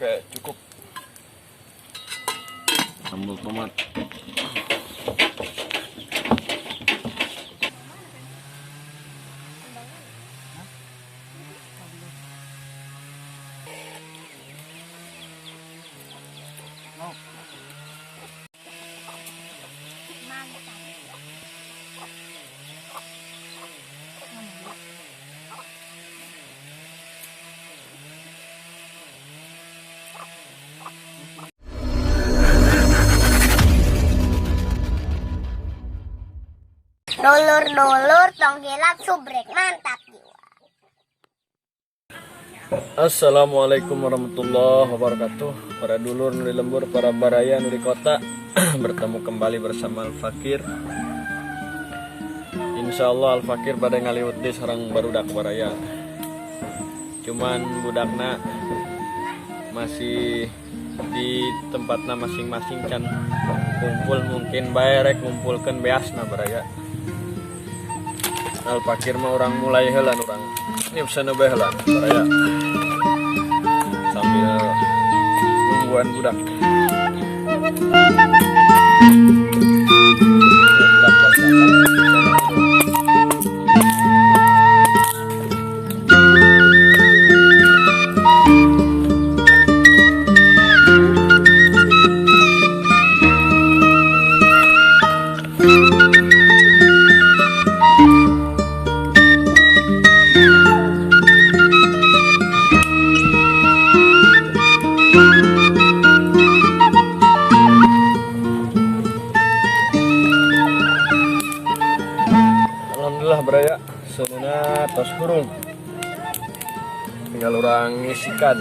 Oke, cukup. Sambal tomat. Dulur-dulur, tong hilap subrek, mantap jiwa. Assalamualaikum warahmatullahi wabarakatuh. Para dulur nu di lembur, para baraya nu di kota, bertemu kembali bersama Al Fakir. Insya Allah Al Fakir pada ngaliwet di sareng barudak baraya. Cuman budakna masih di tempatna masing-masing, can kumpul, mungkin bae rek ngumpulkeun beasna, baraya. Al Fakir mah urang mulai heula, urang ini bisa bae heula, baraya, sambil nungguan budak. Ya, budak balik. Alhamdulillah, baraya, seuneu tos hurung, tinggal urang ngisikan.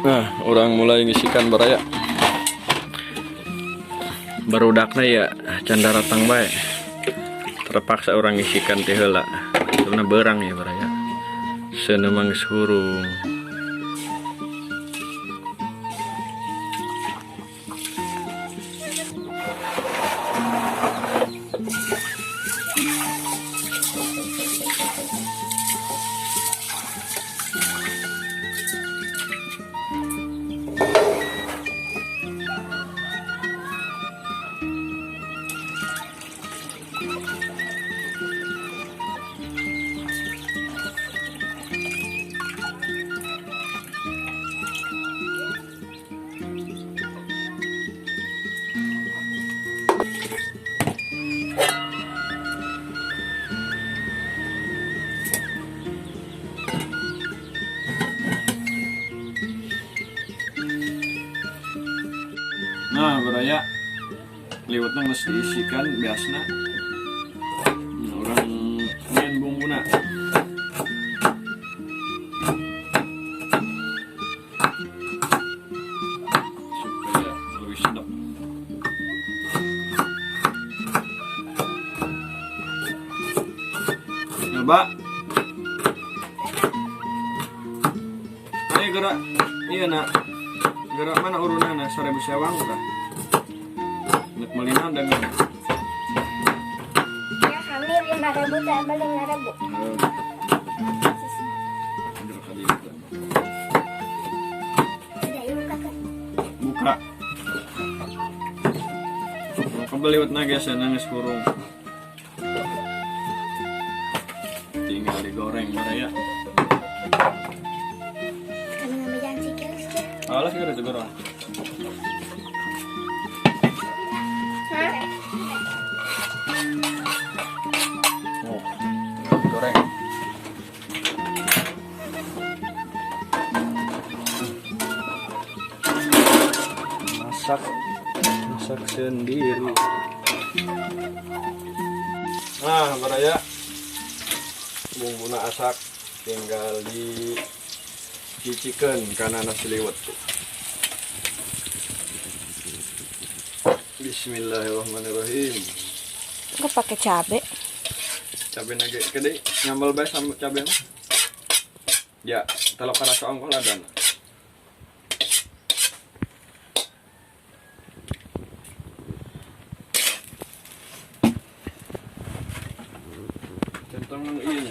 Nah, urang mulai ngisikan, baraya. Barudakna ya can daratang bae, terpaksa urang ngisikan ti heula karena berang ya, baraya. Seuneu mah geus hurung. Nah, baraya, liwetna geus diisikan biasna. Nah, urang nyieun bumbuna supaya lebih sedap. Nyoba. Ayo gerak. Iya, Nak. Gerak mana urunana, 1000 sewang udah. Nek melina dengan Ya, kami 5.000, saya beli 5.000. Gerak kali itu. Sudah, yuk kakak. Buka. Kebeli guys ya, geus hurung. Tinggal digoreng, ya. Kami ngambil jangan sikil sikil. Alah, kira digoreng. Hah? Oh, tinggal digoreng. Masak, masak sendiri. Nah, baraya, bumbuna asak, tinggal di cicikan karena nasi liwet. Bismillahirrahmanirrahim. Kok pakai cabe? Cabe nage gede, nyambel bae sama cabe mah. Ya, kalau karasa ongkoh ladana. Potong ini.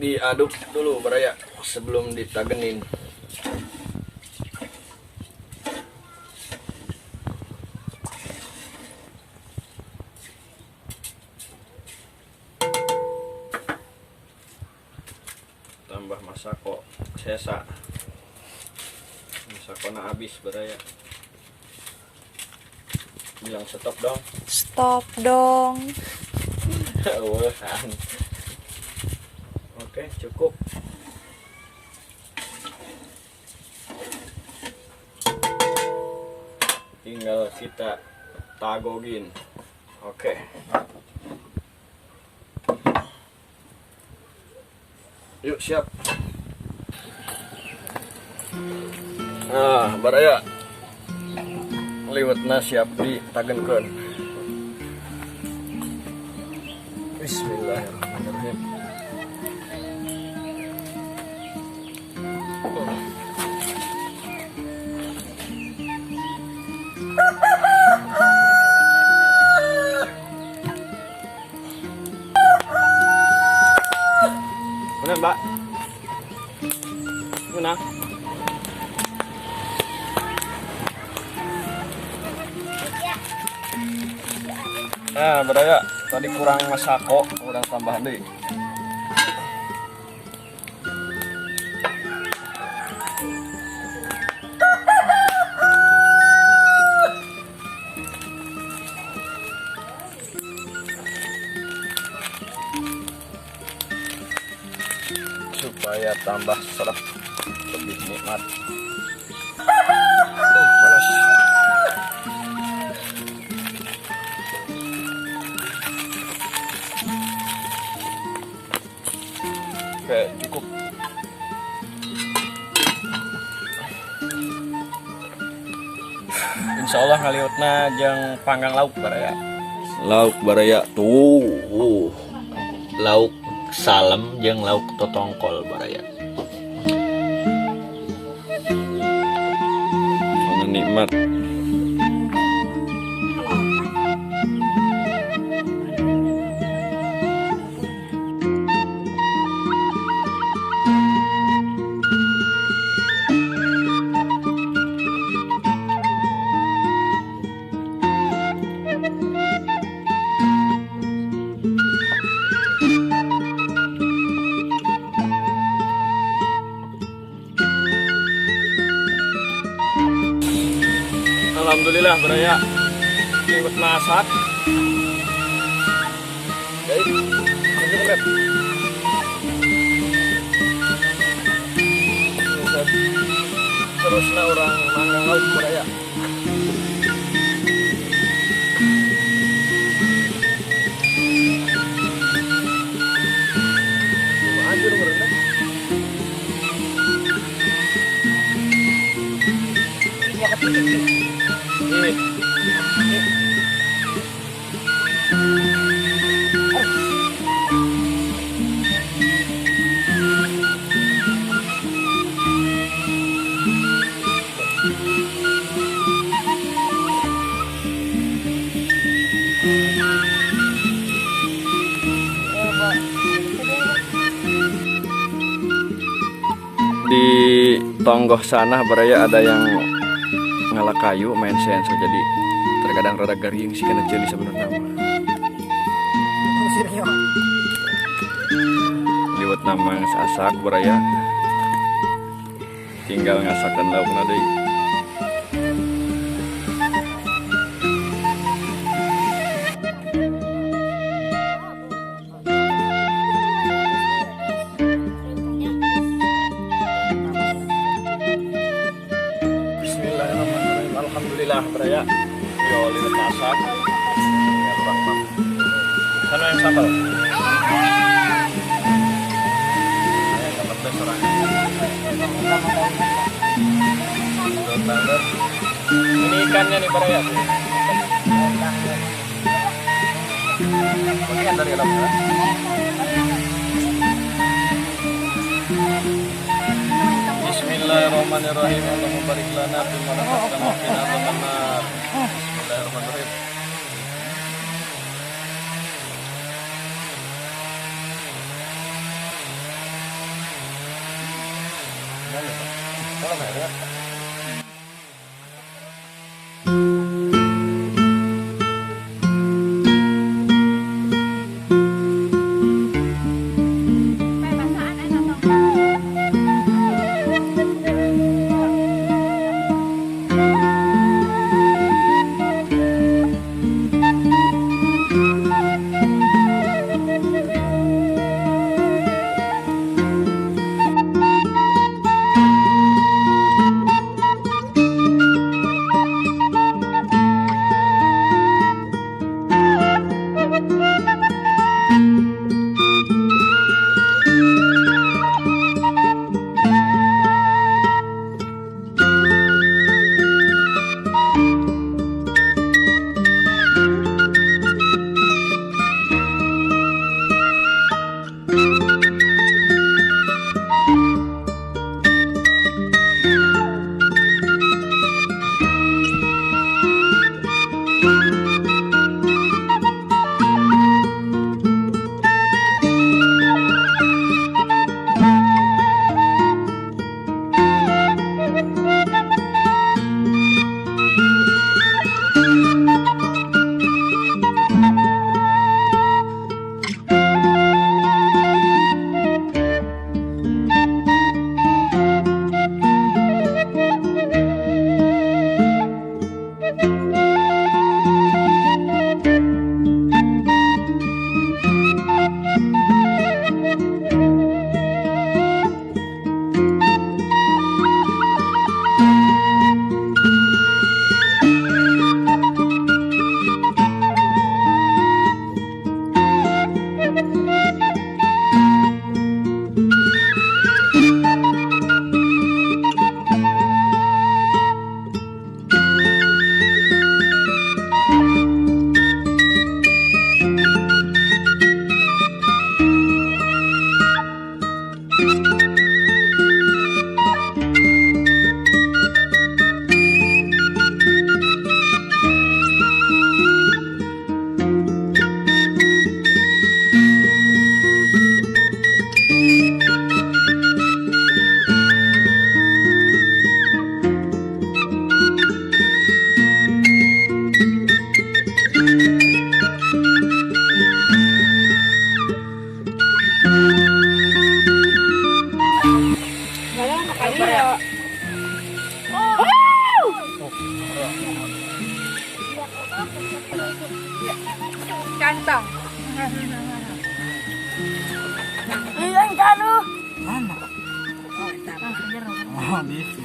Diaduk dulu baraya sebelum ditagenin. Tambah masako sesa. Masakona habis baraya. Bilang stop dong. Stop dong. Oke, cukup. Tinggal kita tagogin. Oke. Yuk, siap. Nah, baraya. Liwetna siap ditagenkeun. Bismillahirrahmanirrahim. Mana, Mbak? Mana? Nah, baraya, tadi kurang masako, kurang tambahan deh. Supaya tambah serap, lebih nikmat. Panas. Oke, cukup. Insya Allah ngaliwetna jeung panggang lauk baraya. Lauk baraya tuh. Lauk salem jeung lauk totongkol baraya. Mana nikmat. Alhamdulillah baraya liwet masak. Jadi, terusna orang manggang lauk baraya. Anjur merendah. Ini. Di tonggoh sana baraya ada yang ngalah kayu main sensor, jadi terkadang rada garing sih karena jeli sebenarnya. Liwet nama asak baraya, tinggal ngasakan laukna deui. Bismillahirrahmanirrahim. Alhamdulillah baraya. Yo liwet masak. Ya urang mah. Sana yang sambal. Saya dapat tes orang. Ini ikannya nih baraya. Bagian dari dalam. Bismillahirrahmanirrahim. Allahumma barik lana fima razaqtana wa qina adzabannar. Bismillahirrahmanirrahim. Kantong. Iya, lu. Mana? Oh, bisi.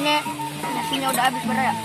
Ini nasinya udah habis bener ya?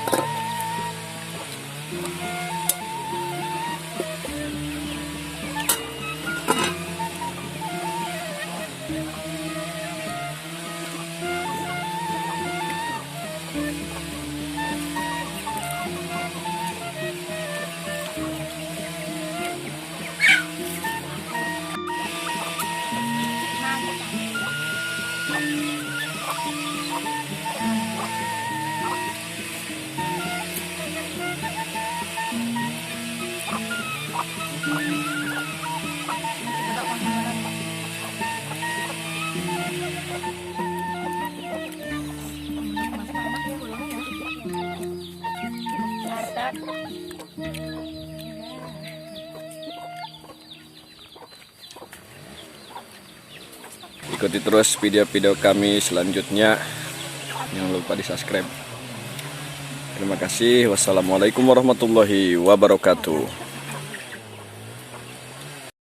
Ikuti terus video-video kami selanjutnya. Jangan lupa di subscribe. Terima kasih. Wassalamualaikum warahmatullahi wabarakatuh.